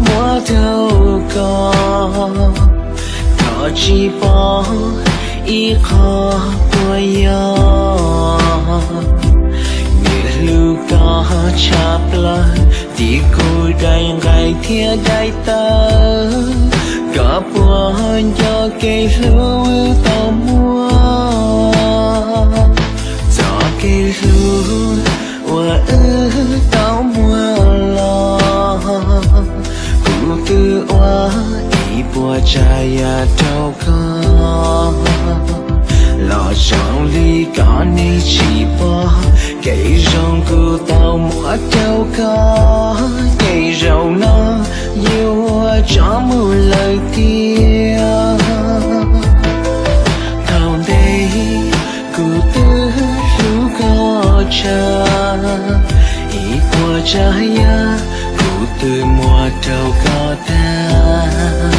muab rau koj, koj tsis pom ib qho puas yog. Nws hlub koj tshaj plaws, tim kuv daim nqaij thiab daim tawv. Koj puas nco kev hlub wb tau muaj? Txoj kev hlub uas wb tau muaj los, kuv twb ua ib puas tsav yam rau koj. Los zoo li koj neeg tsis pom, kev zoo kuv tau muab rau koj, ces zaum no yuav tso mus lawm tiag. Thaum ntej kuv twb hlub koj tshaj, ib puas tsav yam kuv twb muab rau koj tag.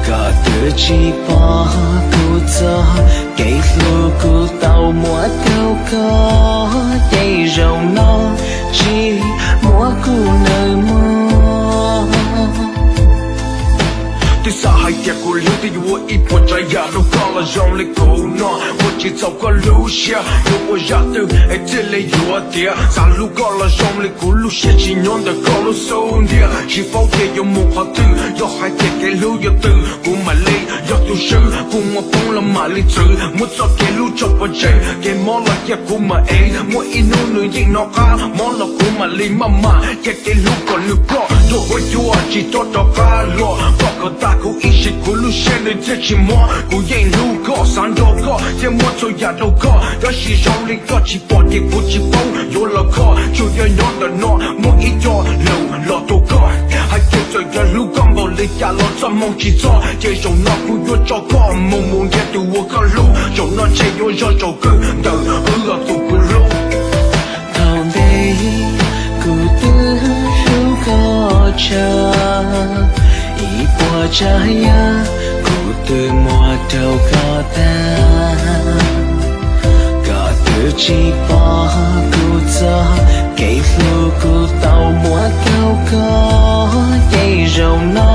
Koj twb tsis pom kuv txoj kev hlub kuv tau muab rau koj, ces zaum no tsis muab kuv nawb mog. Twb xav hais tias kuv hlub twb yuav ua ib puas tsav yam rau koj, los zoo li kuv no ua tsis txhaum koj lub siab. Yuav ua zaj twg es thiaj li yuav tiav, xav hlub koj los zoo li kuv lub siab tsis nyob ntawm koj lub xub ntiag. Tsis paub tias yuav mus qhov twg, yog hais tias kev hlub yuav tws kuv mam li yog tus swb. Kuv muaj poob los mam li txwv, muab txoj kev hlub tso pov tseg, kev mob los cia kuv mam ev. Muaj ib hnub nws yeej hnov qab, mob los kuv mam li maj mam cia kev hlub kom nws ploj. Tuag huab cua tsis txhob rov qab los, koj kom tag kuv ib sim, kuv lub siab nws thiaj tsis mob. Kuv yeej hlub koj, xav nrog koj thiab muab txhua yam rau koj, tab sis zoo li koj tsis pom ces kuv tsis paub yuav los koj. Tsuas yog nyob ntawm no muaj ib co lus los rau koj, hais tias txawm yog hlub koj npaum li cas los txoj hmoo tsis txog, ces zaum no kuv yuav tso koj mus mus nrhiav tus uas koj hlub. Zaum no ntshe yuav zoo tsaus kawg ntawm wb los tus kuv hlub. Thaum ntej kuv twb hlub koj tshaj, ib puas tsav yam kuv twb muab rau koj tag. Koj twb tsis pom kuv txoj kev hlub kuv tau muab rau koj, ces zaum no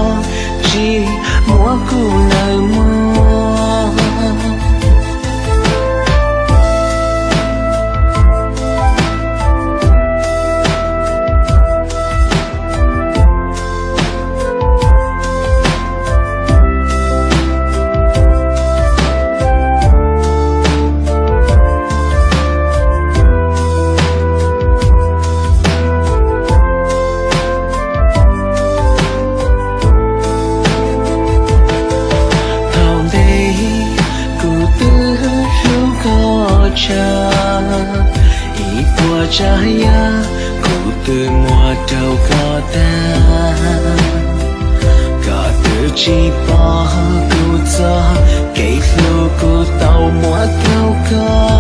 tsis muab kuv nawb mog. Thaum ntej kuv twb hlub koj tshaj, ib puas tsav yam kuv twb muab rau koj tag. Koj twb tsis pom kuv txoj kev hlub kuv tau muab rau koj,